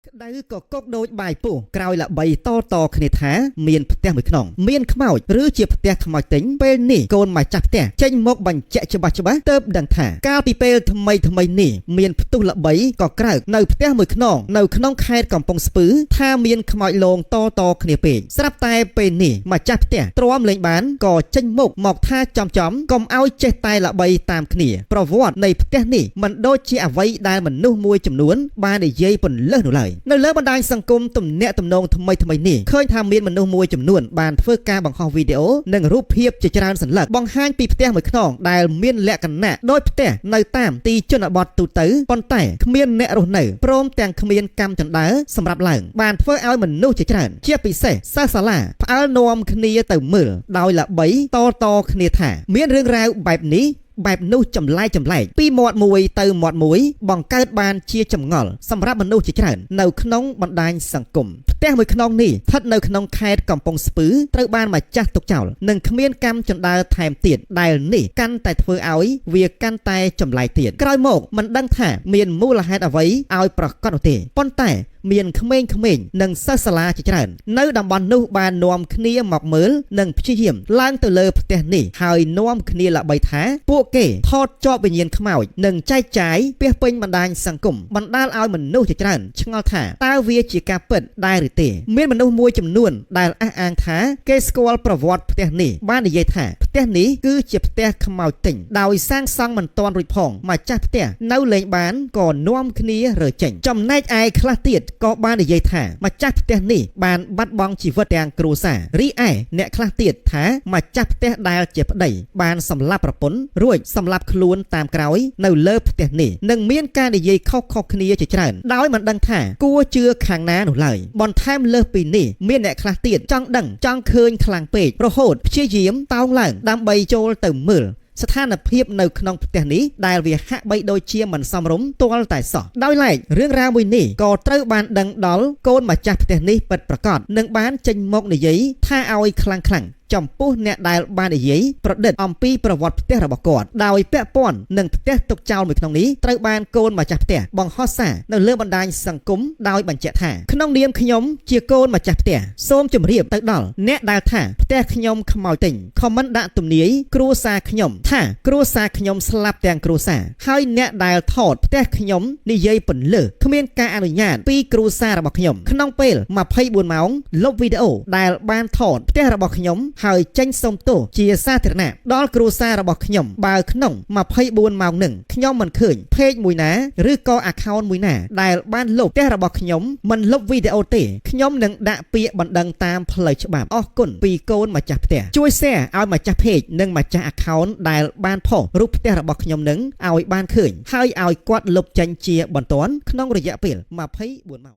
ក្តៅក៏កុកដូចបាយពុះក្រោយល្បីតតគ្នាថាមានផ្ទះមួយខ្នងមានខ្មោចឬជាផ្ទះខ្មោចទិញពេលនេះកូនម្ចាស់ផ្ទះចេញមកបញ្ជាក់ច្បាស់ច្បាស់ទៅដឹងថាកាលពីពេលថ្មីថ្មីនេះមានផ្ទុះល្បីក៏ក្រើកនៅផ្ទះមួយខ្នងនៅក្នុងខេត្តកំពង់ស្ពឺថាមានខ្មោចលងតតគ្នាពេកស្រាប់តែពេលនេះម្ចាស់ផ្ទះទ្រាំលេងបានក៏ចេញមុខមកថាចំចំកុំឲ្យចេះតែល្បីតាមគ្នាប្រវត្តិនៃផ្ទះនេះមិនដូចជាអ្វីដែលមនុស្សមួយចំនួនបាននិយាយពន្លើសនោះឡើយនៅលើបណ្ដាញសង្គមទំនាក់ទំនងថ្មីថ្មីនេះឃើញថាមានមនុស្សមួយចំនួនបានធ្វើការបង្ហោះវីដេអូនិងរូបភាពជាច្រើនសន្លឹកបង្ហាញពីផ្ទះមួយខ្នងដែលមានលក្ខណៈដូចផ្ទះនៅតាមទីជនបទទូទៅប៉ុន្តែគ្មានអ្នករស់នៅព្រមទាំងគ្មានកម្មចណ្ដើសម្រាប់ឡើងបានធ្វើឲ្យមនុស្សជាច្រើនជាពិសេសសិស្សសាលាផ្អើលនាំគ្នាទៅមើលដោយល្បីតតគ្នាថាមានរឿងរ៉ាវបែបនេះបែបនោះចម្លែកចម្លែកពីមាត់មួយទៅមាត់មួយបង្កើតបានជាចម្ងល់សម្រាប់មនុស្សជាច្រើននៅក្នុងបណ្ដាញសង្គមផ្ទះមួយខ្នងនេះស្ថិតនៅក្នុងខេត្តកំពង់ស្ពឺត្រូវបានម្ចាស់ទុកចោលនិងគ្មានកម្មចណ្ដើថែមទៀតដែលនេះកាន់តែធ្វើឲ្យវាកាន់តែចម្លែកទៀតក្រោយមកមិនដឹងថាមានមូលហេតុអ្វីឲ្យប្រកាសនោះទេប៉ុន្តែមានក្មេងៗនិងសិស្សសាលាជាច្រើននៅតំបន់នោះបាននាំគ្នាមកមើលនិងព្យាយាមឡើងទៅលើផ្ទះនេះហើយនាំគ្នាល្បីថាពួកគេថតជាប់វិញ្ញាណខ្មោចនិងចែកចាយពាសពេញបណ្ដាញសង្គមបណ្ដាលឲ្យមនុស្សជាច្រើនឆ្ងល់ថាតើវាជាការពិតដែរឬទេមានមនុស្សមួយចំនួនដែលអះអាងថាគេស្គាល់ប្រវត្តិផ្ទះនេះបាននិយាយថាផ្ទះនេះគឺជាផ្ទះខ្មោចទិញដោយសាងសង់មិនទាន់រួចផងម្ចាស់ផ្ទះនៅលេងបានក៏នាំគ្នារើចេញចំណែកឯខ្លះទៀតក៏បាននិយាយថាម្ចាស់ផ្ទះនេះបានបាត់បង់ជីវិតទាំងគ្រួសាររីឯអ្នកខ្លះទៀតថាម្ចាស់ផ្ទះដែលជាប្តីបានសម្លាប់ប្រពន្ធរួចសម្លាប់ខ្លួនតាមក្រោយនៅលើផ្ទះនេះនិងមានការនិយាយខុសៗគ្នាជាច្រើនដោយមិនដឹងថាគួរជឿខាងណានោះឡើយបន្ថែមលើសពីនេះមានអ្នកខ្លះទៀតចង់ដឹងចង់ឃើញខ្លាំងពេករហូតព្យាយាមតោងឡើងដើម្បីចូលទៅមើលស្ថានភាពនៅក្នុងផ្ទះនេះដែលវាហាក់បីដូចជាមិនសមរម្យទាល់តែសោះដោយឡែករឿងរ៉ាវមួយនេះក៏ត្រូវបានដឹងដល់កូនម្ចាស់ផ្ទះនេះពិតប្រាកដនិងបានចេញមកនិយាយថាឲ្យខ្លាំងខ្លាំងចំពោះអ្នកដែលបាននិយាយប្រឌិតអំពីប្រវត្តិផ្ទះរបស់គាត់ដោយពាក់ព័ន្ធនឹងផ្ទះទុកចោលមួយក្នុងនេះត្រូវបានកូនម្ចាស់ផ្ទះបង្ហោះសារនៅលើបណ្ដាញសង្គមដោយបញ្ជាក់ថាក្នុងនាមខ្ញុំជាកូនម្ចាស់ផ្ទះសូមជម្រាបទៅដល់អ្នកដែលថាផ្ទះខ្ញុំខ្មោចទិញខមមិនដាក់ទំនាយគ្រួសារខ្ញុំថាគ្រួសារខ្ញុំស្លាប់ទាំងគ្រួសារហើយអ្នកដែលថតផ្ទះខ្ញុំនិយាយពន្លើគ្មានការអនុញ្ញាតពីគ្រួសាររបស់ខ្ញុំក្នុងពេល24ម៉ោងលុបវីដេអូដែលបានថតផ្ទះរបស់ខ្ញុំហើយចេញសុំទោសជាសាធារណៈដល់គ្រួសាររបស់ខ្ញុំបើក្នុង24ម៉ោងនឹងខ្ញុំមិនឃើញเพจមួយណាឬក៏ account មួយណាដែលបានលុបផ្ទះរបស់ខ្ញុំមិនលុបវីដេអូទេខ្ញុំនឹងដាក់ពាក្យបណ្ដឹងតាមផ្លូវច្បាប់អរគុណពីកូនម្ចាស់ផ្ទះជួយ share ឲ្យម្ចាស់ page និងម្ចាស់ account ដែលបានផុសរូបផ្ទះរបស់ខ្ញុំនឹងឲ្យបានឃើញហើយឲ្យគាត់លុបចេញជាបន្ទាន់ក្នុងរយៈពេល24ម៉ោង។